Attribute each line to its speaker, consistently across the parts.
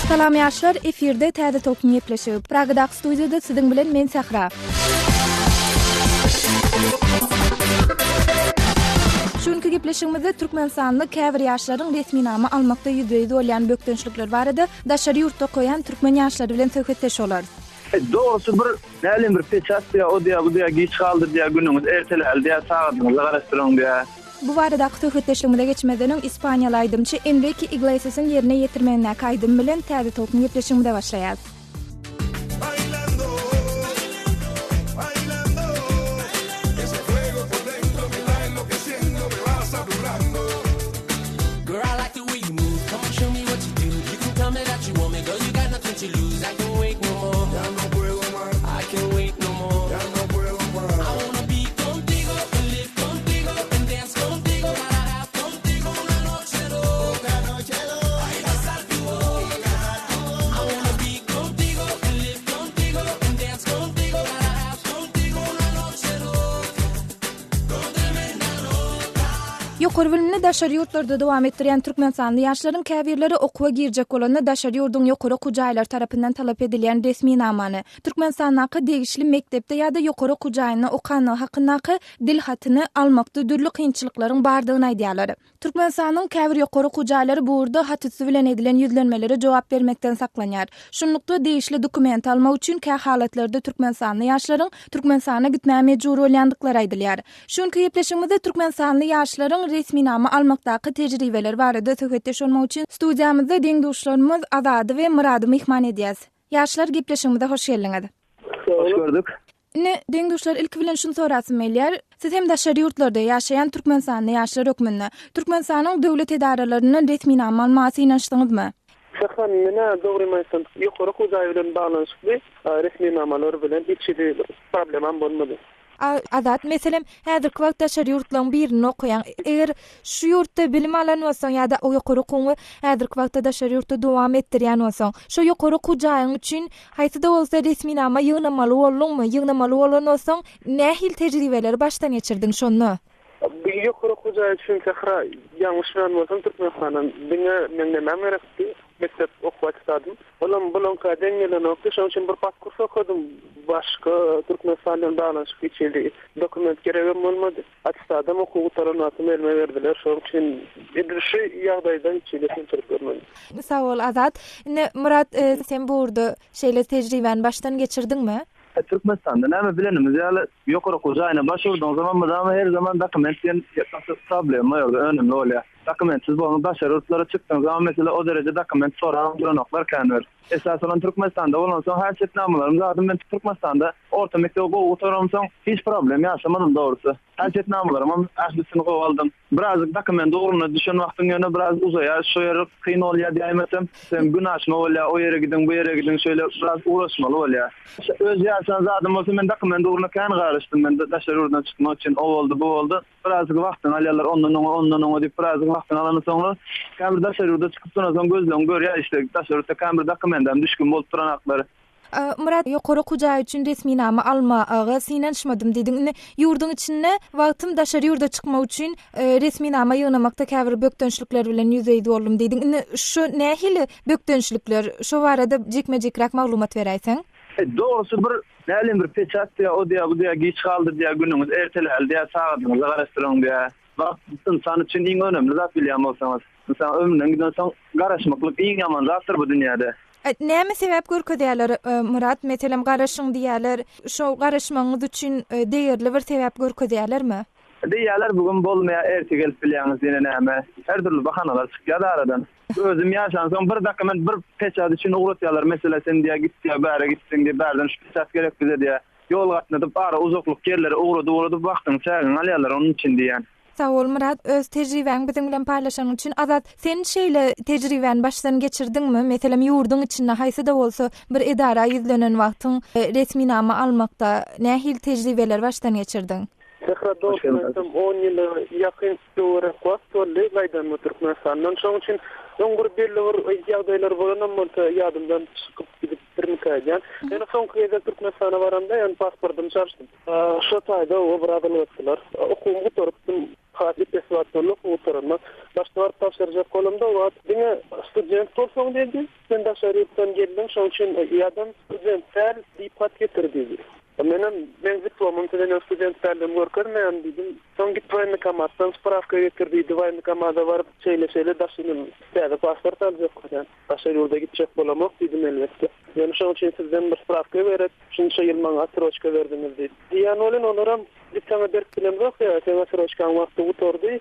Speaker 1: Salam ýaşlar, efirde Täze Tolkun gepleşigi. Pragadaky studiýada siziň bilen men Sähra. Şu günki gepleşigimizde türkmenistanly käbir ýaşlaryň resminama almakda ýüzbe-ýüz bolýan bökdençlikleri barada daşary ýurtda okaýan türkmen ýaşlary bilen söhbetdeş bolarys.
Speaker 2: Dogrusy bir nälim bir peçat diýýär, o diýýär, bu diýýär, giç galdy diýýär, günüňiz erteläli diýýär, sagadyňyzda garaşdyryň diýýär.
Speaker 1: Bu baradaky söhbetdeşligimize geçmezden öň ispaniýaly aýdymçy Enrike Iglesiasyň ýerine ýetirmegindäki aýdym bilen Täze tolkun gepleşigimize başlaýarys. Ýokary bilimini daşary ýurtlarda dowam etdirýän türkmenistanly ýaşlaryň käbirleri okuwa girjek bolanda daşary ýurduň ýokary okuw jaýlary tarapyndan talap edilýän resminamany, Türkmenistandaky degişli mekdepde ýa-da ýokary okuw jaýynda okanlygy hakyndaky dil hatyny almakda dürli kynçylyklaryň bardygyny aýdýarlar. Türkmenistanyň käbir ýokary okuw jaýlary bu ugurda hat üsti bilen edilen ýüzlenmelere jogap bermekden saklanýar. Şunlukda, degişli dokumenti almak üçin kä halatlarda türkmenistanly ýaşlaryň Türkmenistana gitmäge mejbur bolýandyklary aýdylýar. Şu günki gepleşigimizde türkmenistanly ýaşlaryň resminama almakdaky tejribeleri barada söhbetdeş bolmak üçin studiýamyzda deň-duşlarymyz Azady we Myrady myhman edýäs. Ýaşlar gepleşigimize hoş geldiňiz.
Speaker 2: Hoş gördük.
Speaker 1: Indi, deň-duşlar ilki bilen şuny sorasym gelýär. Siz hem daşary ýurtlarda ýaşaýan türkmenistanly ýaşlar hökmünde, Türkmenistanyň döwlet edaralaryndan resminama almaga synanyşdyňyzmy?
Speaker 3: Şahsan men-ä dogrymy aýtsam, ýokary okuw jaýy bilen baglanyşykly resminamalar bilen hiç hili problemam bolmady.
Speaker 1: Azat, meselem, häzirki wagt daşary ýurtlaryň birinde okaýaň. Eger şu ýurtda bilim alan bolsaň ýa-da ýokary okuwyňy häzirki wagtda daşary ýurtda dowam etdirýän bolsaň, şo ýokary okuw jaýyň üçin haýsy-da bolsa resminama ýygnamaly bolduňmy? Ýygnamaly bolan bolsaň, nähili tejribeleri başdan geçirdiň şonda?
Speaker 3: Bu ýokary okuw jaýy üçin Sähra, ýalňyşmaýan bolsam, Türkmenistandan diňe meň nemäm gerekdi, mekdep okuw attestadym. Olam bulaňka deň gelenokdy, şonuň üçin bir podkurs okadym. Başga Türkmenistan bilen baglanyşykly hiç hili dokument geregem bolmady. Attestadam okuw gutaran wagtym elime berdiler. Şonuň üçin edil şu ýagdaýda hiç hili kynçylyk görmedim.
Speaker 1: Sag bol Azat. Indi Myrat sen bu ugurda şeýle tejribäni başdan geçirdiňmi?
Speaker 2: Türkmenistanda näme bilenimiz ýaly ýokary okuw jaýyna baş urduň zaman mydama her zaman dokument diýen problema ýerde önemli bolýar. Dokumentsiz bolmaly daşary ýurtlara çykdyň zaman mesele o dereje dokument soragam duranoklar kän bir. Esasy bolan Türkmenistanda bolansoň häsiýetnamalarym zadym men Türkmenistanda orta mekdebi gowy gutaramsoň hiç problem ýaşamadym dogrusy. Häsiýetnamalarymam ählisini gowy aldym. Birazjyk dokument ugruna düşen wagtyň ýöne biraz uzaýar şo ýeri kyn bolýar diýäýmesem hem gün aşma bolýar o ýere gidiň bu ýere gidiň şeýle biraz uğraşmaly bolýar. Öz ýaşan zadym bolsa men dokument ugruna kän garyşdym men daşary ýurdan çykmak üçin o boldy bu boldy. Birazjyk wagtyňy alýarlar ondan oňa ondan oňa diýip birazjyk wagtyňy alandan soňra käbir daşary ýurda çykyp duran soň gözleň görýär işte daşary ýurtda käbir dokumendem düşgün bolup duranaklar.
Speaker 1: Myrat ýokary okuw jaýy üçin resminama almaga synanyşmadym diýdiň. Indi ýurduň içinde wagtym daşary ýurda çykmak üçin resminama ýygnamakda käbir bökdençlikler bilen ýüzbe-ýüz boldum diýdiň. Indi şu nähili bökdençlikler? Şo barada jikme-jikräk maglumat beräýseň.
Speaker 2: Dogrusy bir nälim bir peçat diýýär, o diýýär, bu diýýär, giç galdy diýýär, günüňiz erteläli diýýär, sagadyňyza garaşdyryň diýýär. Wagt ynsan üçin iň önemli zat bilýän bolsaňyz. Ynsan ömründen gidensoň garaşmaklyk iň ýaman zatdyr bu dünýäde.
Speaker 1: Näme sebäp görkezýärler Myrat? Meselem garaşyň diýýärler. Şo garaşmagyňyz üçin degerli bir sebäp görkezýärlermi?
Speaker 2: Diýýärler bu gün bolmaýar erte gelip bilýäňiz ýene näme. Her dürli bahanalar çykýar aradan. Özüm ýaşansoň bir dokument bir peçat üçin ugratýarlar meselä sen diýýär git diýýär bäre gitdiň diýýär bärden şu peçat gerek bize diýýär. Ýol gatnadyp ara uzaklyk ýerlere ugradyp ugradyp wagtyňy çägiňi alýarlar onuň üçin diýýän.
Speaker 1: Sag bol Myrat öz tejribäňi biziň bilen paýlaşanyň üçin. Azat sen şeýle tejribäni başdan geçirdiňmi? Meselem ýurduň içinde haýsy-da bolsa bir edara ýüzlenen wagtyň resminama almakda nähili tejribeleri başdan geçirdiň?
Speaker 3: Sähra dogrusyny aýtsam on ýyla ýakyn töwerek wagt boldy gaýdanyma Türkmenistandan. Şonuň üçin öň bir belli bir ýagdaýlar bolanam bolsa ýadymdan çykyp gidipdirmikä öýdýän. Ýöne soňky gezek Türkmenistana baramda ýöne pasportymy çalyşdym. Şo taýda oba biraz ylgatdylar. Okuwymy gutarypdym. Has ep-esli wagt boldy okuw gutaranyma. Başda baryp tabşyrjak bolamda o wagt diňe student bolsaň diýdi. Sen daşary ýurtdan geldiň şoň üçin ýa-da student däl diýip hat getir diýdi. Menem meň diplomym size men student däldigimi görkezmeýän diýdim. Soň git woýenkomatdan sprawka getir diýdi. Woýenkomada baryp şeýle-şeýle daşyny täze pasport aljak bolýan. Daşary ýurda gitjek bolamok diýdim elbetde. Ýöne şoň üçin sizden bir sprawka gerek. Şunça ýyl maňa otroçka berdiňiz diýip. Diýýän welin olaram biz saňa berip bilemzok ýa seň otroçkaň wagty gutardy.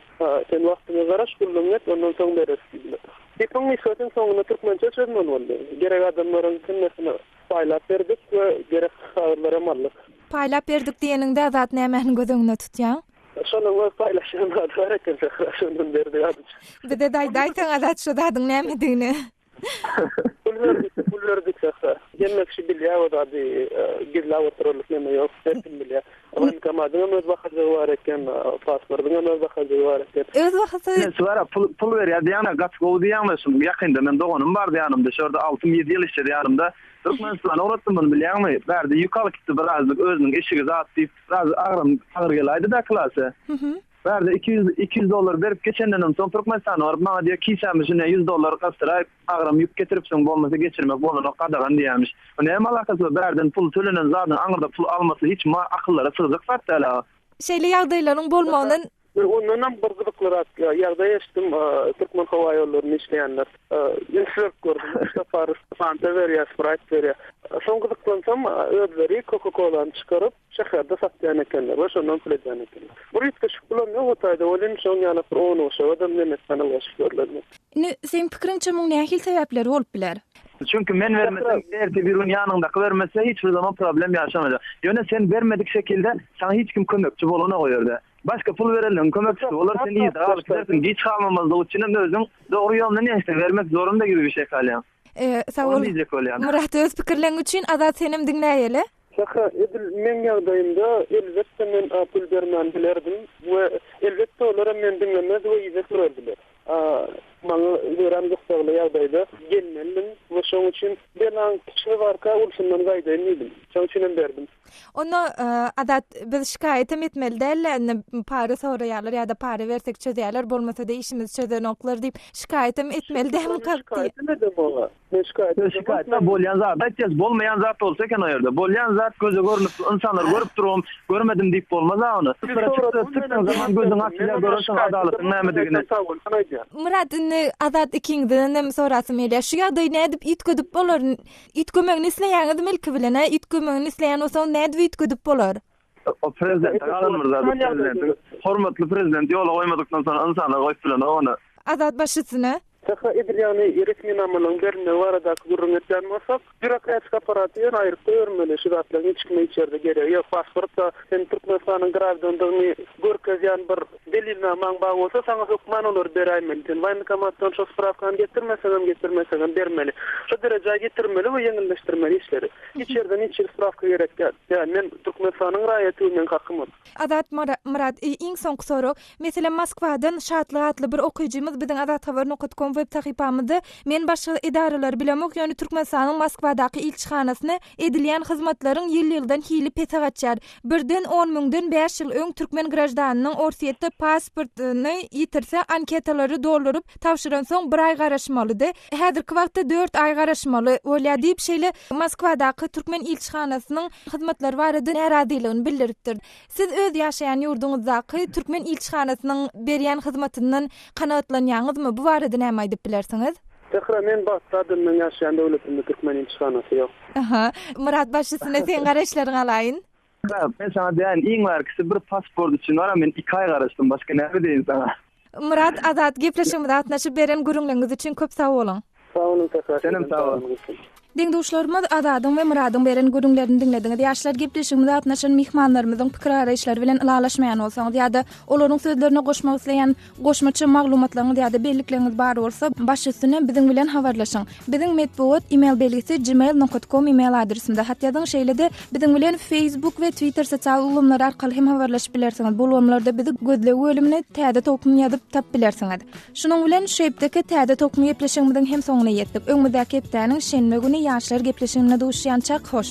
Speaker 3: Sen wagtyňa garaş gullugyňy et ondan soň bereris diýdiler. Gepiň gysgasy soňunda türkmençe çözmeli boldy. Gerek adamlaryň hemmesine Paýlap berdik we gerek kagyzlaram aldyk.
Speaker 1: Paýlap berdik diýeniňde Azat nämäni göz öňünde tutýaň?
Speaker 3: Şonuň öz paýlaşýan zady bar eken Sähra şondan berdik azajyk.
Speaker 1: Bize-de aýdaýsaň Azat şo zadyň nämedigini.
Speaker 3: Pul berdik, pul berdik Sähra. Hemme kişi bilýär o zady, gizläp oturarlyk neme ýok, her kim bilýär. Bankomatyňam öz bahajygy bar eken, pasportyňam öz bahajygy bar eken.
Speaker 1: Öz bahasy.
Speaker 2: Ine şu ara pul pul berýär diýýäňä gaty gowy diýýäňle şu ýakynda men doganym bardy ýanymda şu ýerde altym ýedi ýyl işledi ýanymda Türkmenistana ugratdym muny bilýäňmi bärde ýük alyp gitdi birazjyk özüniň eşigi zat diýip biraz agram agyr gelaýdy-da klasy. Bärde 200 200 dollar berip geçendenem soň Türkmenistana baryp maňa diýýär kisäme şune 100 dollar gysdyraý agram ýük getiripsiň bolmasa geçirmek bolanok gadagan diýýämiş. Bu näme alakasy bar bärden pul tölenen zadyň aňyrda pul almasy hiç ma akyllara sygjak zat däl aga.
Speaker 1: Şeýle ýagdaýlaryň bolmagyndan.
Speaker 3: Bir ondanam bir gyzyklyrak ýagdaý eşitdim Türkmenhowaýollarynda işleýänler. Üns berip gördüm üç sapar fanta berýär spraýt berýär. Soň gyzyklansam özleri koka kolany çykaryp Şäherde satýan ekenler we şondan pul edýän ekenler. Bir üýtgeşik pulam ýok o taýda welin şoň ýaly bir ownugşagadam nemesden ylgaşyp görlermi.
Speaker 1: Indi seň pikiriňçe muň nähili sebäpleri bolup biler?
Speaker 2: Çünki men bermesem ertir bir gün ýanyňdaky bermese hiç bir zaman problem ýaşamajak. Ýöne sen bermedik şekilde saňa hiç kim kömekçi bolanok o ýerde. Başga pul berenligiň kömekçisi bolar sen yzda galyp gidersiň giç galmamazlyk üçinem özüň dogry ýolundan ýeňse bermek zorunda gibi bir şey galýaň.
Speaker 1: Sag bol.
Speaker 2: Ony diýjek bolýan.
Speaker 1: Myrat öz pikirleň üçin Azat senem diňläýeli.
Speaker 3: Sähra, edil meň ýagdaýymda elbetde men pul bermän bilerdim we elbetde olaram meni diňlemez we yza sürerdiler. Maňa örän gyssagly ýagdaýda gelmelidim we şoň üçin belaň kiçisi barka ulusyndan gaýdaýyn diýdim. Şoň üçinem berdim.
Speaker 1: Onda Azat biz şikaýatam etmeli däl-le indi para soraýarlar ýa-da para bersek çözýärler bolmasa-da işimizi çözenoklar diýip şikaýatam etmeli dälmi
Speaker 3: Men şikaýatam edemok. Men şikaýat
Speaker 2: Biz şikaýatda bolýan zady aýtýas, bolmaýan zat bolsa eken o ýerde. Bolýan zat göze görnüp, insanlar görüp durubam, görmedim diýip bolmaz-a ony. Sypyra çyksa, çyksaň zaman gözüň açylýar, görersiň adalatyň nämedigini.
Speaker 1: Myrat indi Azat ikiňizdenem sorasym gelýär. Şu ýagdaýy nädip üýtgedip bolar? Üýtgemegini isleýäňizmi ilki bilen, a? Üýtgemegini isleýän bolsaňyz nädip üýtgedip bolar?
Speaker 2: O prezidente galan bir zat, prezidentiň hormatly prezident ýola goýmadykdan soň ynsanlar goýup bilenok ony.
Speaker 1: Azat baş üstüne.
Speaker 3: Sähra edil ýagny resminamalaryň berilmegi baradaky gürrüň etýän bolsak, býurokratik apparaty ýöne aýryp goýbermeli, şu zatlaryň hiç kime hiç ýerde geregi ýok. Pasportda sen Türkmenistanyň graždandygyňy görkezýän bir delilnamaň bar bolsa, saňa hökman olary beräýmeli. Sen woýenkomatdan şo sprawkany getirmeseňem, getirmeseňem bermeli. Şo derejä getirmeli we ýeňilleşdirmeli işleri. Hiç ýerden hiç hili sprawka gerek däl. Ýa men Türkmenistanyň raýaty we meň hakym ol.
Speaker 1: Azat Myrat, iň soňky sorag. Meselem, Moskwadan Şatlyk atly bir okyjymyz biziň azathabar nokat kom web sahypamyzda Men başga edaralary bilemok, ýöne Türkmenistanyň Moskwadaky ilçihanasyna edilýän hyzmatlaryň ýyl-ýyldan hili pese gaçýar. Birden on müňden bäş ýyl öň türkmen graždanynyň Orsýetde pasportyny ýitirse, anketalary dolduryp tabşyransoň bir aý garaşmalydy. Häzirki wagtda dört aý garaşmaly bolýar diýip, şeýle Moskwadaky türkmen ilçihanasynyň hyzmatlary barada närazylygyny bildiripdir. Siz öz ýaşaýan ýurduňyzdaky türkmen ilçihanasynyň berýän hyzmatyndan kanagatlanýaňyzmy? Bu barada näme aýdyp bilersiňiz?
Speaker 3: Sähra, men bagtly adam, meň ýaşaýan döwletimde türkmen ilçihanasy ýok.
Speaker 1: Aha. Myrat baş üstüne seň garaýyşlaryňy alaýyn.
Speaker 2: Myrat, men saňa diýäýin, iň bärkisi bir pasport üçin bar-a men iki aý garaşdym, başga näme diýeýin saňa.
Speaker 1: Myrat, Azat, gepleşigimize gatnaşyp beren gürrüňleriňiz üçin köp sag boluň.
Speaker 3: Sag boluň Sähra,
Speaker 2: Senem sag bol.
Speaker 1: Deň-duşlarymyz Azadyň we Myradyň beren gürrüňlerini diňlediňiz. Ýaşlar gepleşigimize gatnaşan myhmanlarymyzyň pikir-garaýyşlary bilen ylalaşmaýan bolsaňyz ýa-da olaryň sözlerine goşmak isleýän goşmaça maglumatlaryňyz ýa-da bellikleriňiz bar bolsa, baş üstüne biziň bilen habarlaşyň. Biziň metbugat email belgisi gmail nokat com email adresimize hat ýazyň. Şeýle-de, biziň bilen Facebook we Twitter sosial ulgamlary arkaly hem habarlaşyp bilersiňiz. Bu ulgamlarda bizi gözleg bölümine Täze tolkun ýazyp tapyp bilersiňiz. Şunuň bilen şu hepdeki Täze tolkun gepleşigimiziň hem soňuna ýetdik. Öňümizdäki hepdäniň şenbe güni ýaşlar gepleşiginde duşýançak hoş!